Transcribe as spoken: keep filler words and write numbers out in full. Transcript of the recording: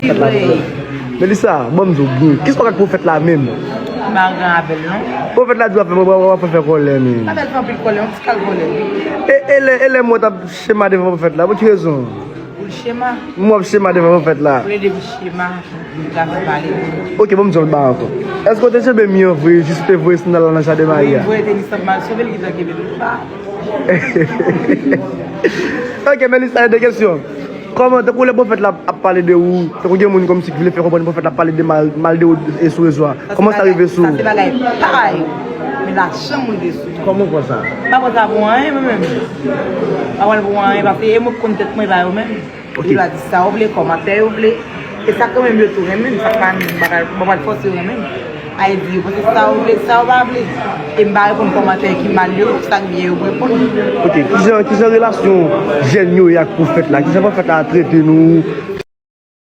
Melissa, ban m di w byen. Kisa w ak pwofèt la menm? M pa gen avè l non. Pwofèt la di w ap fè, w ap fè kòlè menm. Avè l fè anpil kòlè, yon ti kal vòlè wi. E, e lè, e lè mwen t ap chema devan pwofèt la, pou ki rezon? Pou l chema. Mwen ap chema devan pwofèt la. Pou l ede pou chema, pou l ka fè pale. Ok, ban m di w yon bagay ankò. Èske w te chebe mi an vre, jis ou te voye sandal la nan jaden Maria? Wi, m voye tenis la, m al sove l ki tanke bebe pa. Ok, Melissa, gen de kesyon. Kòman, tankou lè pwofèt la ap pale de ou, tankou gen moun kòmsi ki vle fè konprann pwofèt la ap pale de mal, mal de ou e sou rezo a. Kòman sa rive sou ou? Sa se bagay pa yo. Men lajan moun de sou. Kòman konsa? M pa pran sa pou anyen, mwen menm. M pa pran l pou anyen, paske e mwen k konn tèt mwen, e pa yo menm. Ok. Yo la di sa yo vle, kòmantè yo vle. E sa kanmenm yo tou renmen m, sa pa menm bagay, mwen pa pral fòse yo renmen m. Ay di, yo panse sa yo vle, sa yo pa vle. E m pa reponn kòmantè ki mal yo, sa k byen yo pou reponn. Ok, kijan, kijan relasyon jèn yo ye ak pwofèt la? Kijan pwofèt la trete nou?